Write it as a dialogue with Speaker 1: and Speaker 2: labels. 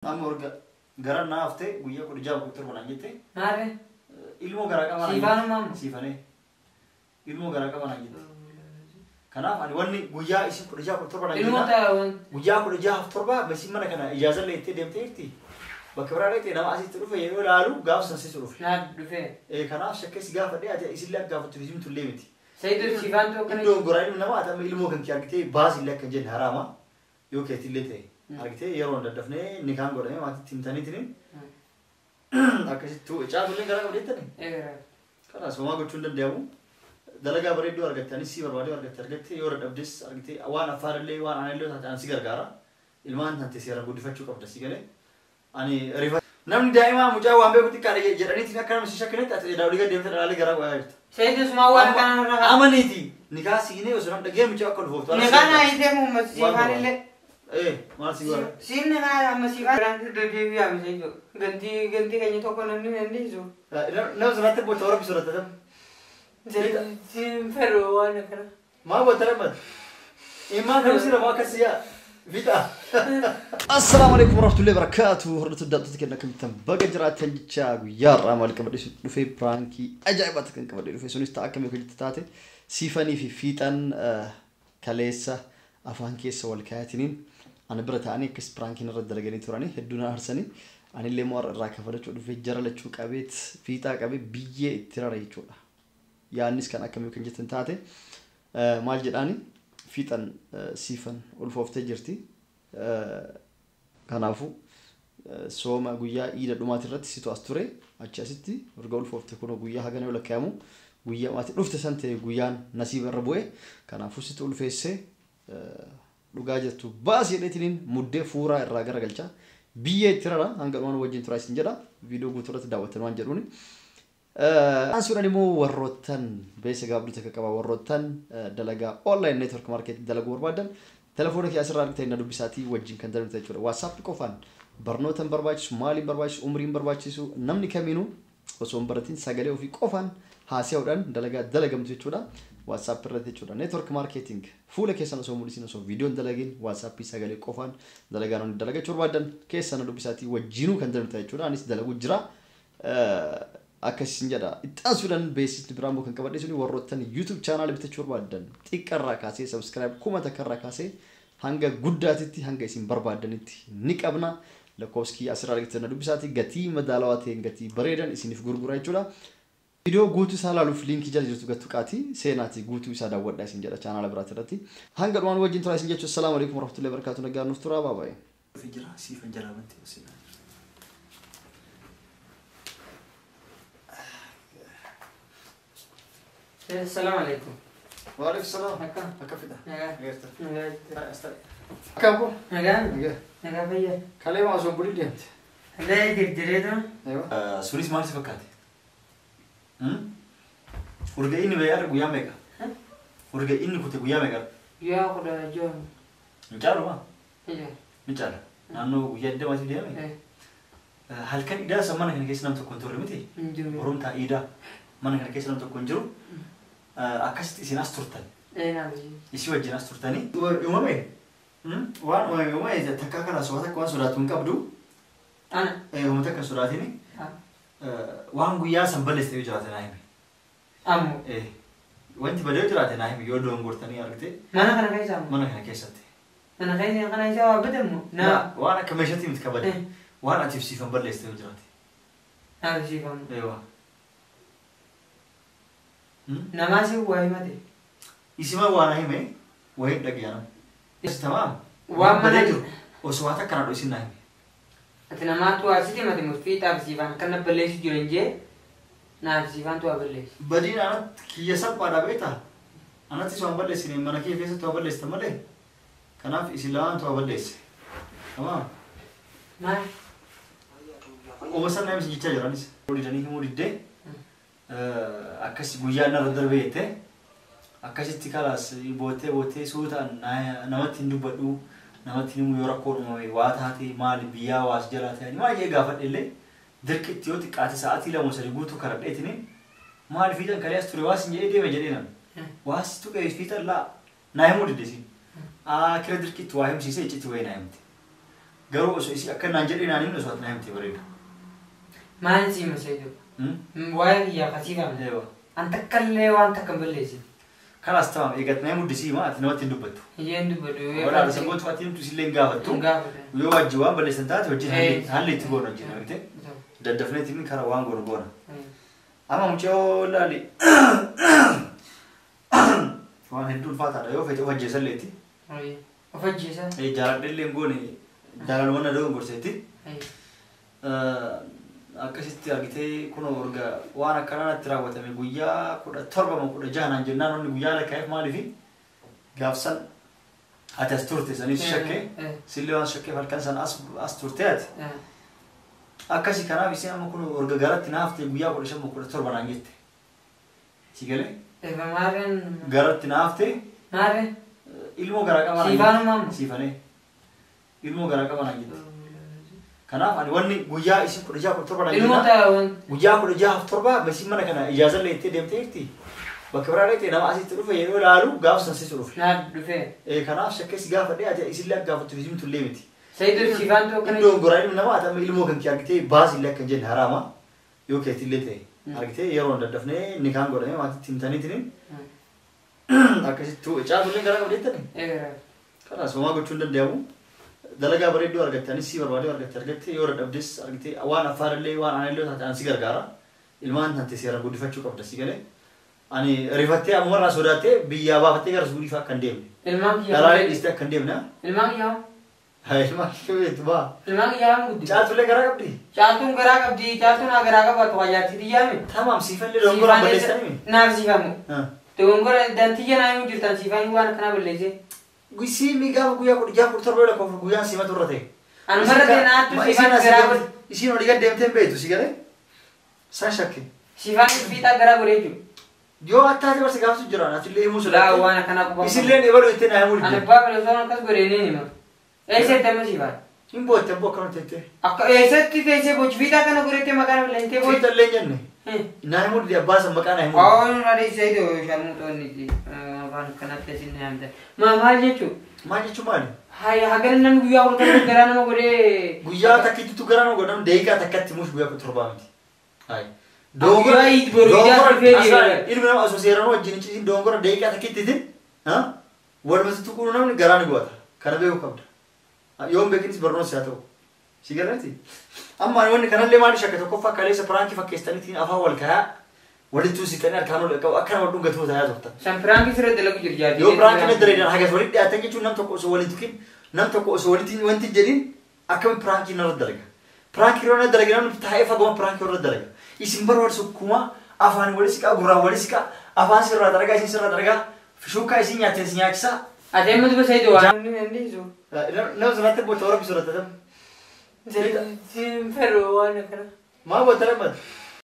Speaker 1: Amma erga gara naa haftee guyyaa 16 17 naan jette.
Speaker 2: Maarree?
Speaker 1: Ilmoo garaa qaba naan
Speaker 2: Siifaan
Speaker 1: jette.
Speaker 2: maamu?
Speaker 1: Siifanee. Ilmoo garaa qaba naan jette. Kanaaf ani wanni guyyaa isin 16 17 naan
Speaker 2: Ilmoo
Speaker 1: jennaan
Speaker 2: ta'a waan.
Speaker 1: guyyaa 16 7 basiin mana kana ijaazallee itti deemtee jirti. Bakka biraa dhaqxee nama asitti dhufe yeroo ilaalu gaaf san situ dhufe.
Speaker 2: Naa dhufee.
Speaker 1: Kanaaf shakkee si gaafadhee ati isillee akka gaafattu himtu illee miti.
Speaker 2: Sayidu siifaan ta'u akkana.
Speaker 1: Iddoon goraa ilmi namaa ati amma ilmoo kan kee argitee baasi illee akka hin jenne haraama yoo keetillee ta'e argitee yeroo daddafnee nikaan godhamee maatiitti himtaniitiin akkasitti caatullee garaa qabdi jettani.
Speaker 2: Eegaraa.
Speaker 1: Kanaas homaa gochuu hin danda'amu. Dalagaa bareedduu argatte anis si barbaadee argatte argatte yoo dadhabdes argitee waan affaarillee waan aanallee taate an si gargaara. Ilmaan tante seeraan guddifachuu qabda si galee. Ani rifa. Namni daa'imaa mucaa waan beeku xiqqaadha jedhaniitiin akka namni si shakkinetti ati edaa olii gad deemtee dhalaalee garaa qoyaa jirta.
Speaker 2: Sayidu sumaa waan kana irraa.
Speaker 1: Amaniiti nikaa siinee osoo nam dhagee mucaa akka ulfooftu.
Speaker 2: Nikaan haayitee muummat siifaan illee.
Speaker 1: Maal si godha?
Speaker 2: Siin nikaan amma siifaan. Biraan deddeebi'aa mi Sayidu. Gantii gantii keenya tokko namni dandeessu.
Speaker 1: Nama sanatti boota warra bisoolata.
Speaker 2: Siin fedhu waan akkana.
Speaker 1: Maa boota lammat? Imaan kan sira maa akkasii yaa fixa. Assalaamu alaikum warahmatullahi wabarakatuh. Hordoftoota daawwattoota keenya akkamittan baga jiraattan jecha guyyaa har'aa maal qabadhee dhufee piraankii ajaa'ibaatti kan qabadhee dhufe sunis ta'a akkamii hojjette taate siifanii fi fiixan kaleessa afaan keessa wal kaayatiniin ana bira ta'anii akkas piraankiin irra dalaganii turanii hedduu na aarsanii anillee immoo har'a irraa kafalachuu dhufee jara lachuu qabeet fiixaa qabee biyyee itti rara jechuudha. Yaannis kan akkamii kan jettan taate maal jedhaani fiixan siifan ulfooftee jirti. Kanaafuu sooma guyyaa iida dhumaati irratti situ as ture achi asitti erga ulfoofte kun guyyaa hagana yoo lakkaa'amu guyyaa maatii dhufte san ta'e guyyaan nasiiba irra bu'e kanaafuu situ ulfeessee dhugaa jirtu baasii jedheetiniin muddee fuuraa irraa garagalcha biyyee itti rara hanga dhumaan wajjin turaa isin jedha viidiyoo guutuu irratti daawwattan waan jedhuuni. Ansuudhaan immoo warroottan beessa gaabduu takka qaba warroottan dalagaa online network market dalaguu barbaadan telefoona kee asirraa argitanii na dubbisaatii wajjin kan dalagdu jechuudha. WhatsApp qofaan barnoota hin barbaachisu, maaliin barbaachisu, umriin barbaachisu namni kamiinuu osoo hin baratin sagalee ofii qofaan haasa'uudhaan dalagaa dalagamtu jechuudha. WhatsApp irratti jechuudha. Network marketing fuula keessan osoo mul'isin osoo viidiyoon dalagin WhatsApp sagalee qofaan dalagaa namni dalagachuu barbaadan keessa na dubbisaatii wajjinuu kan dalagdu jechuudha. Anis dalaguu jira. Akkasiin jedha. Itti aansuudhaan beeksisni biraa immoo kan qabadhe suni warroottan YouTube channel bitachuu barbaadan xiqqarraa kaasee subscribe 1000 irraa kaasee hanga guddaatitti hanga isin barbaadanitti ni qabna. Lakkoofsi kiyya asirraa argattan na dubbisaatii gatii madaalawaa ta'een gatii bareedan isiniif gurgura jechuudha. Viidiyoo guutuu isaa ilaaluuf liinkii jala jirtu gattu qaatii seenaatii guutuu isaa daawwadhaa isin jedha chaanaala biraati irratti. Hanga dhumaan wajjin turaa isin jechuudha. Assalaamu alaikum warahmatullahi wabarakatuh. Nagaan nuuf turaa baabaayee. Jira siifan jalaa banti seenaa.
Speaker 2: Assalaamu alaikum.
Speaker 1: Waalaikum salaam.
Speaker 2: Akkam?
Speaker 1: Akka fida.
Speaker 2: Nagaa.
Speaker 1: Nagaa.
Speaker 2: Nagaa.
Speaker 1: Akkam kun?
Speaker 2: Nagaa.
Speaker 1: Nagaa.
Speaker 2: Nagaa fayyaa.
Speaker 1: Kalee maa osoo bulii deemte?
Speaker 2: Illee jirjireetu.
Speaker 1: Sunis maal si fakkaate? Urga inni ba'ee har'a guyyaa meeqa? Urga inni kute guyyaa meeqa?
Speaker 2: Guyyaa 16.
Speaker 1: Hin caalu maa?
Speaker 2: Ija.
Speaker 1: Ni caala. Naannoo guyyaa 20 deeme? Halkan idaa san mana kana keessa nam tokko hin turre miti?
Speaker 2: Hin jiru.
Speaker 1: Borumtaa idaa mana kana keessa nam tokko hin jiru. Akkasitti isin as turtan.
Speaker 2: Naaf.
Speaker 1: Isii wajjin as turtanii. Uumame? Waan uumame uumame takkaa kana soba takka waan sodaatu hin qabdu.
Speaker 2: Ana.
Speaker 1: Uummata akka sodaatini. Waan guyyaa san balleessite yoo jiraate naa himi.
Speaker 2: Ammoo.
Speaker 1: Wanti badee yoo jiraate naa himi yoo dogongortanii argite.
Speaker 2: Mana kana keessa ammoo.
Speaker 1: Mana kana keessatti.
Speaker 2: Mana keessa kana isaa waa badamu. Naa.
Speaker 1: Waan akka meeshaatti miti kabade. Waan atiif siifan balleessite yoo jiraate.
Speaker 2: Naaf siifamu.
Speaker 1: Eewwa.
Speaker 2: Namaa si waa himate.
Speaker 1: Isima waan hime wayii dhaga'an. Tamaam.
Speaker 2: Waan mana
Speaker 1: badee jiru osoo waan takka na dho'isin naa himi.
Speaker 2: Ati namaatu waa sitti himate murtii siifaan kan na balleessu jiran jee naaf siifaantu waa balleessu.
Speaker 1: Badiin anatti kiyya salphaadha beektaa? Anattis waan balleessine mana kiyya keessatti waa balleessite malee. Kanaaf isin lamaantu waa balleesse. Tamaam.
Speaker 2: Maal?
Speaker 1: Uuma sana namni jechaa jiranis. Didanii himuu diddee akkas guyyaa narra darbee jettee akkasitti kalaas boottee boottee suutaan namatti hin dubbadhu namatti himuu yoo rakkoo uumame waa taate maali biyyaa waas jalaa ta'anii maal jee gaafadhe illee dirqitti yoo xiqqaate sa'aatii 2 3 guutuu karadheetini maali fiixan kalee as ture waas hin jedhee deeme jedhee nama waas tuqee fiixan laa naa himuu didde siin akira dirqitti waa himsiisee iccitti wayii naa himte. Garuu osoo isii akka naan jedhee naan himne osoo ati na himte bareeda.
Speaker 2: Maal siima Saidoo? Waa'ee kiyyaa kasiifamne.
Speaker 1: Eewa.
Speaker 2: An takkallee waan takka hin balleessine.
Speaker 1: Kalaas tamam eegat na himuddi siima ati namatti hin dubbattu.
Speaker 2: Iyyeen dubbadhu.
Speaker 1: Walaala sabboontu ati himtu isillee hin gaafattu.
Speaker 2: Hin gaafatu.
Speaker 1: Yoo wajji waan balleessan taate wajjin haalli itti goona wajjin argite. Daddafneetiin karaa waan goonu goona. Amma mucayyoo laali waan hedduu ulfaataadha yoo feete of ajjeesalleetti.
Speaker 2: Of ajjeesa.
Speaker 1: Jaaladhellee hin goone jaalaluma na dogongorseetti. Akkasitti argitee kunoo erga waan akkanaa natti raawwatame guyyaa 17 moo 16 naan jennaan wanni guyyaa lakkaa'eef maaliifi gaafsan ati as turte saniif shakkee sillee waan shakkeef halkan san as turte ati. Akkasi kanaaf isin amma kun erga garatti naafte guyyaa 15 moo 17 naan jette. Si galee?
Speaker 2: Efa maarreen.
Speaker 1: Garatti naafte.
Speaker 2: Maarreen.
Speaker 1: Ilmoo garaa qabaa naan jette.
Speaker 2: Siifaanuma amma?
Speaker 1: Siifanee. Ilmoo garaa qabaa naan jette. Kanaaf ani wanni guyyaa isin 16 17 naan
Speaker 2: Ilmoo
Speaker 1: jennaan.
Speaker 2: ta'a waan.
Speaker 1: Guyyaa 16 7 isin mana kana ijaazallee itti deemtee jirti. Bakka biraa dhaqxee nama asitti dhufe yeroo ilaalu gaaf san situ dhufe.
Speaker 2: Naaf dhufee.
Speaker 1: Kanaaf shakkeessi gaafadhee ati isillee akka gaafattu isin tullee miti.
Speaker 2: Saidoo siifaantu akkana.
Speaker 1: Iddoon goraa ilmi namaa ati amma ilmoo kan kee argitee baas illee akka hin jenne haraama yoo keetillee ta'e argitee yeroo daddafnee ni kaan godhame maatiitti himtaniitiin akkasitti caatullee garaa qabdeettani.
Speaker 2: Eegaraa.
Speaker 1: Kanaas homaa gochuu hin danda'amu. Dalagaa bareedduu argatte anis si barbaadee argatte yoo dadhabdes argitee waan affaarallee waan aanallee taate ani si gargaara. Ilmaan tante seeraan guddifachuu qabda si galee. Ani rifattee ammumarraa sodaattee biyyaa baafattee gara Suudii fa'aa akka hin deemne.
Speaker 2: Ilmaan kiyyaa.
Speaker 1: Dhalaalee dhiistee akka hin deemne.
Speaker 2: Ilmaan kiyyaa.
Speaker 1: Ilmaan kiyyaa beektu baa.
Speaker 2: Ilmaan kiyyaa waan guddifte.
Speaker 1: Caatullee garaa qabdi.
Speaker 2: Caaltuun garaa qabdi. Caaltuun haa garaa qabaatu wajaajti xiyyaame.
Speaker 1: Tamaam siifallee dogongoraan balleessanii mi?
Speaker 2: Naaf siifamu. Dogongora dantiyya naa himuu jirtan siifaan waan akkanaa balleessee.
Speaker 1: Siimii gaafa guyyaa 16 17 lakkoofsa guyyaan siimatu irra ta'e.
Speaker 2: Anumarra ta'e naattu siifaan garaa godhe.
Speaker 1: Isiin olii gad deemtee hin beektu si galee? San shakke.
Speaker 2: Siifaan fiixaa garaa godhee jiru.
Speaker 1: Yoo attaate barsi gaafatu jira atillee himuu
Speaker 2: Laa
Speaker 1: sodaatte.
Speaker 2: waan akkanaa qubaa.
Speaker 1: Isilleen ebaluu itti naa himuu
Speaker 2: Ani
Speaker 1: didde.
Speaker 2: abbaa fedhe osoo akkas godhee ni hima. Eessatti amma siifaan?
Speaker 1: Hin bootte abboo akkanuma teettee.
Speaker 2: Akka eessatti teessee boci fiixaa kana godhettee maqaa nama lentee boci.
Speaker 1: Fiixa illee hin jenne. Naa himuu didde abbaa san maqaa naa himuu didde.
Speaker 2: Awwaanuma dha Saidoo sharmuuxoonni afaan akkanatti asin na yaamta. Maal jechuun?
Speaker 1: Maal jechuun maali?
Speaker 2: Haya hagana namni guyyaa 17 garaa nama godhee.
Speaker 1: Guyyaa takkittitu garaa nama godhamu daqiiqaa takkatti mush guyyaa 17 miti. Hayi.
Speaker 2: Guyyaa itti boru ijaarsa dhufee deebi'a.
Speaker 1: Ilmi namaa osoo seeraan wajjin hin ciisin dogongora daqiiqaa takkittiitiin walumatti tuquun namni garaa ni godhata. Kana beekuu qabda. Yoo hin beekinis barnoota haa ta'u. Si galatti? Amma ani wanni kanallee maali shakka tokkoffaa kaleessa piraankii fakkeessaniitiin afaan wal kayaa walitti tuusiftanii harkaan ol qabu akkana wal dhungatoo taa'aa turtan.
Speaker 2: San piraankii sirra dalagu jiru jaartii.
Speaker 1: Yoo piraankii na dalagan hagas walitti dhiyaatan jechuun nam tokko osoo waliin tuqin nam tokko osoo walitti wanti hin jedhin akkamitti piraankii narra dalaga. Piraankii yeroo na dalaga namni taa'ee fagoo piraankii irra dalaga. Isin bara wal sukkumaa afaan wal siqaa gurraan wal siqaa afaan sirraa dalagaa isin sirraa dalagaa shuukaa isin nyaattee isin nyaachisaa.
Speaker 2: Ati amma duba Saidoo waan inni dandeessu.
Speaker 1: Nama sanatti boota warra sodaatatan.
Speaker 2: Sin fedhu waan akkana.
Speaker 1: Maa boota lammat?